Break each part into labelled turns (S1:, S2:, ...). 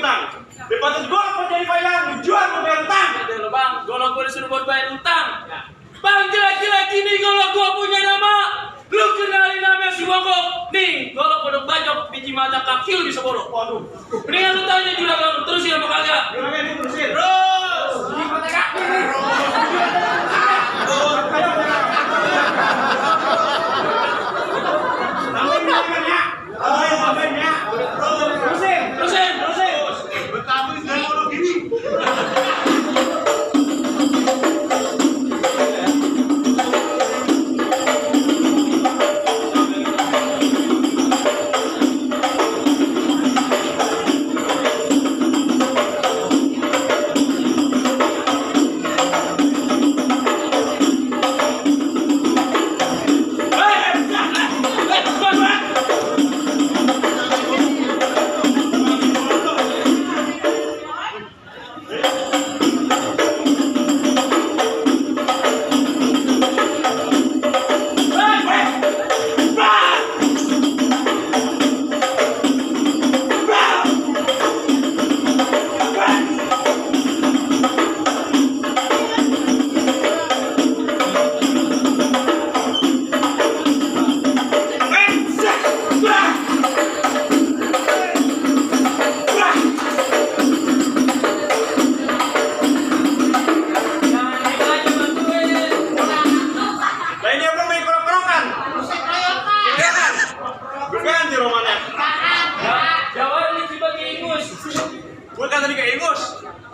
S1: utang. Dipatut golok mau jadi bayar, jual mau bayar utang.
S2: Ada lo bang, golok gue disuruh buat bayar utang. Bang, laki-laki nih golok gue punya nama. Lu kenalin namanya si Bogok. Nih, golok kodok bajok, biji mata kaki lu bisa bolok.
S1: Waduh.
S2: Mendingan lu tanya juragan, terusin apa kagak?
S1: Juragan diterusin.
S2: Terus. Biji mata kaki nih.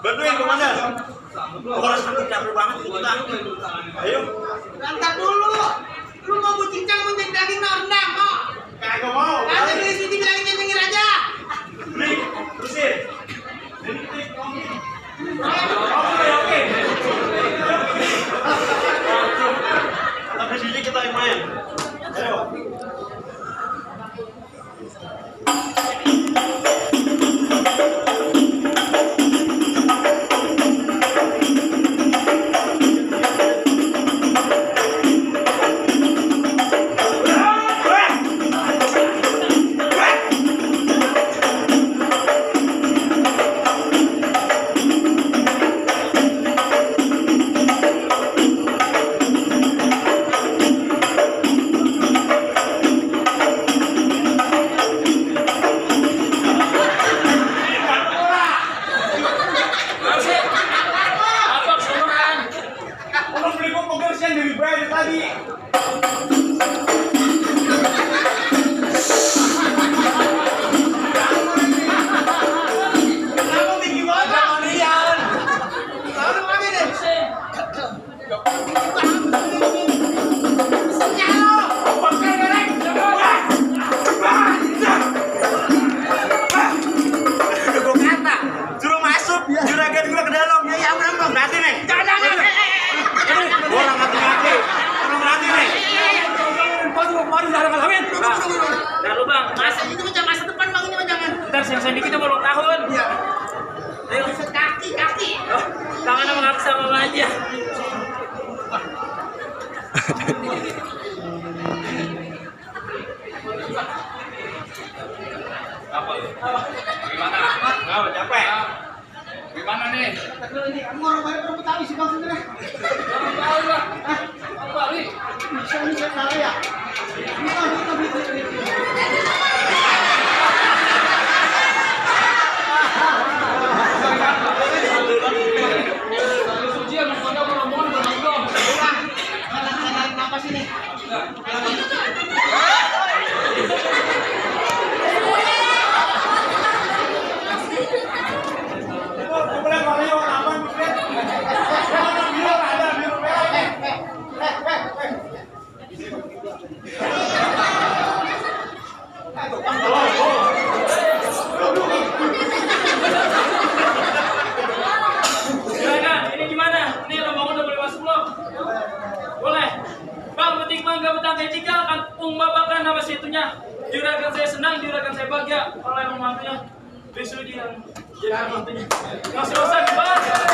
S1: Bantuin komandan. Harus capek banget kita. Ayo.
S3: Lantar dulu. Lu mau bucincang mau jadi daging rendang kok?
S1: Kagak mau.
S3: Kagak beli sini bilangin nyengir aja.
S1: Beli, terusin. Oke. Tapi sini kita yang main. Ayo. Dari Brian tadi. Kamu tinggi banget kalian. Lalu mana deh? Gue kata, suruh masuk, juragan gue ke dalam. Ya udah bang, nanti nih. Jangan. Orang hati-hati, orang hati nih.
S2: Nah lu bang,
S3: Masa itu macam masa depan bang ini jangan.
S2: ntar siang-siang dikit udah ulang tahun.
S3: Iya.
S2: Ayo,
S3: Kaki.
S2: oh, tangan sama kaki sama aja.
S4: Apa? Gimana?
S1: Nggak, capek.
S4: Gimana nih?
S3: Kamu orang baik berapa tahu sih bang sebenarnya?
S4: Orang tahu lah. Apa nih?
S3: Bisa ini saya tahu ya.
S4: Suci emang kau mau ngomong belum?
S3: Kanan napas ini.
S2: Juragan, ini gimana? Ini rombongan udah boleh masuk belum? Boleh. Bang, penting bang, gak betah kayak jika kampung babakan nama situnya. Juragan saya senang, juragan saya bahagia. Kalau emang mantunya, besok dia jadi mantunya. Nggak usah, Bang.